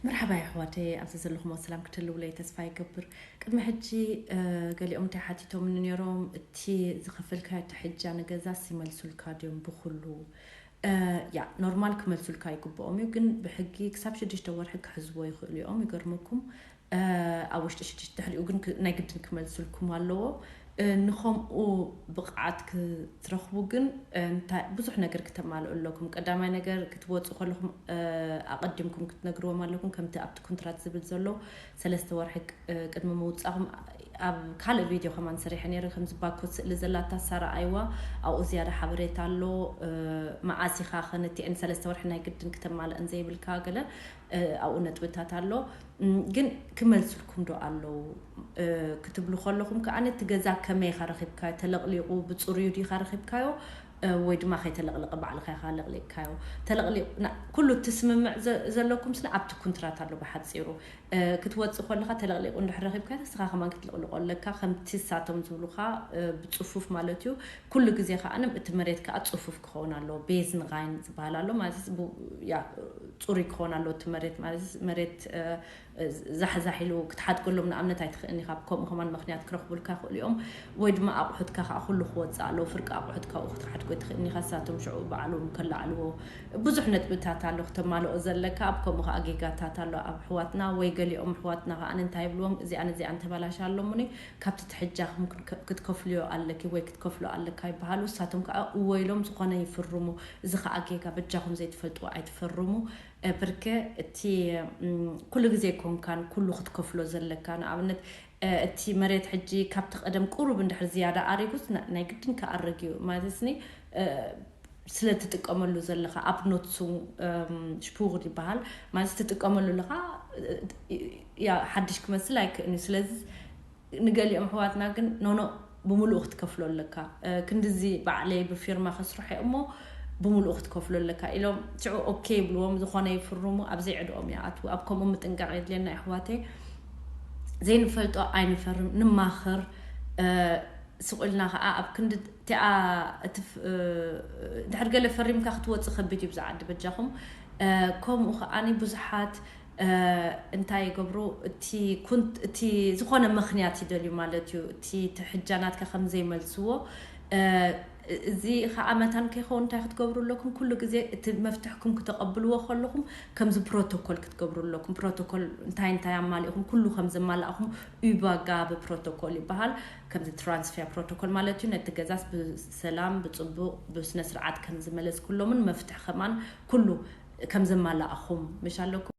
መርሓባ ኣሕዋተይ፣ ኣብዚ ዘለኹም ሰላም ክትህልውለይ ተስፋ ይገብር። ቅድሚ ሕጂ ገሊኦም እንታይ ሓቲቶምኒ ነይሮም፣ እቲ ዝኸፈልካዮ ትሕጃ ንገዛስ ይመልሱልካ ድዮም ብኩሉ? ያ ኖርማል ክመልሱልካ ይግብኦም እዩ፣ ግን ብሕጊ ክሳብ ሽዱሽተ ወርሒ ክሕዝዎ ይኽእሉ እዮም። ይገርመኩም ኣብ ውሽጢ ሽዱሽተ ድሕሪኡ ግን ናይ ግድን ክመልሱልኩም ኣለዎ። ንኸምኡ ብቕዓት ክትረኽቡ ግን እንታይ ብዙሕ ነገር ክተማልኡ ኣለኩም። ቀዳማይ ነገር ክትወፁ ከለኹም ኣቐዲምኩም ክትነግርዎም ኣለኩም። ከምቲ ኣብቲ ኮንትራት ዝብል ዘሎ ሰለስተ ወርሒ ቅድሚ ምውፃኹም ኣብ ካልእ ቪድዮ ከማን ሰሪሐ ነይረ። ከምዚ ባኮ ስእሊ ዘላታ ሳራ ኣይዋ ኣብኡ ዝያዳ ሓበሬታ ኣሎ። መዓስ ኢኻ ከነቲአን ሰለስተ ወርሒ ናይ ግድን ክተማልአን ዘይብልካ ገለ ኣብኡ ነጥብታት ኣሎ። ግን ክመልሱልኩም ዶ ኣለዉ ክትብሉ ከለኹም ከኣ እቲ ገዛ ከመይ ኢኻ ረኺብካዮ? ተለቕሊቑ ብፅሩዩ ዲኻ ረኺብካዮ? ወይ ድማ ከይተለቕለቐ ባዕልኻ ኢኻ ለቕሊቕካዮ? ተለቕሊቑ ኩሉ ትስምምዕ ዘለኩም ስነ ኣብቲ ኩንትራት ኣሎ። ብሓፂሩ ክትወፅእ ከለኻ ተለቕሊቑ እንድሕር ረኺብካዮ ንስኻ ከማን ክትልቕልቆ ኣለካ። ከምቲ ሳቶም ዝብሉኻ ብፅፉፍ ማለት እዩ። ኩሉ ግዜ ከኣ እቲ መሬት ከኣ ፅፉፍ ክኸውን ኣለዎ። ቤዝ ንጋይን ዝበሃል ኣሎ ማለት ፅሩይ ክኸውን ኣለዎ እቲ መሬት ማለት መሬት ዛሕዛሕ ኢሉ ክትሓድገሎም ንኣብነት ኣይትኽእልን ኢኻ። ከምኡ ከማን ምኽንያት ክረኽቡልካ ይኽእሉ እዮም። ወይ ድማ ኣቑሑትካ ከዓ ኩሉ ክወፅእ ኣለዎ። ፍርቂ ኣቑሑትካ ኣብኡ ክትሓድጎ ኣይትኽእልን ኢኻ። ንሳቶም ሽዑ ባዕሎም ከላዕልዎ ብዙሕ ነጥብታት ኣሎ ክተማልኦ ዘለካ። ኣብ ከምኡ ከዓ ጌጋታት ኣሎ ኣብ ኣሕዋትና ወይ ገሊኦም ኣሕዋትና ከዓ እንታይ ይብልዎም እዚኣን እዚኣን ተባላሽ ኣሎሙኒ ካብቲ ትሕጃኹም ክትከፍልዮ ኣለኪ ወይ ክትከፍሎ ኣለካ ይበሃሉ። ንሳቶም ከዓ እወ ኢሎም ዝኾነ ይፍርሙ። እዚ ከዓ ጌጋ በጃኹም ዘይትፈልጥዎ ኣይትፈርሙ። ብርክ እቲ ኩሉ ግዜ ኮንካን ኩሉ ክትከፍሎ ዘለካ ንኣብነት እቲ መሬት ሕጂ ካብቲ ቀደም ቁሩብ እንድሕር ዝያዳ ኣሪጉስ ናይ ግድን ክኣርግ እዩ ማለት ኒ ስለ ትጥቀመሉ ዘለካ ኣብ ኖትሱ ሽፑር ይበሃል ማለት ትጥቀመሉ ኣለካ ሓድሽ ክመስል ኣይክእን እዩ። ስለዚ ንገሊኦም ኣሕዋትና ግን ኖኖ ብምሉኡ ክትከፍሎ ኣለካ። ክንድዚ ባዕለይ ብፊርማ ከስርሖ እሞ ብምሉኡ ክትከፍሎ ኣለካ ኢሎም ሽዑ ኦኬ ይብልዎም። ዝኾነ ይፍርሙ ኣብ ዘይዕድኦም ይኣትዉ። ኣብ ከምኡ ምጥንቃቕ የድልየና ኣሕዋተይ። ዘይንፈልጦ ኣይንፈርም፣ ንማኸር። ስቕ ኢልና ከዓ ኣብ ክንዲ እቲኣ ድሕር ገለ ፈሪምካ ክትወፅእ ከቢድ እዩ ብዛ ዓዲ በጃኹም። ከምኡ ከዓኒ ብዙሓት እንታይ ይገብሩ እቲ ዝኾነ ምኽንያት ይደልዩ ማለት እዩ። እቲ ትሕጃ ናትካ ከም ዘይመልስዎ እዚ ከዓ መታን ከይኸውን እንታይ ክትገብሩ ኣለኩም? ኩሉ ግዜ እቲ መፍትሕኩም ክተቐብልዎ ከለኹም ከምዚ ፕሮቶኮል ክትገብሩ ኣለኩም። ፕሮቶኮል እንታይ እንታይ ኣማሊእኹም ኩሉ ከም ዘማላእኹም ኡባጋ ብፕሮቶኮል ይበሃል። ከምዚ ትራንስፌር ፕሮቶኮል ማለት እዩ። ነቲ ገዛስ ብሰላም ብፅቡቕ ብስነ ስርዓት ከም ዝመለስኩሎምን መፍትሒ ከማን ኩሉ ከም ዘማላእኹም ምሽ ኣለኩም።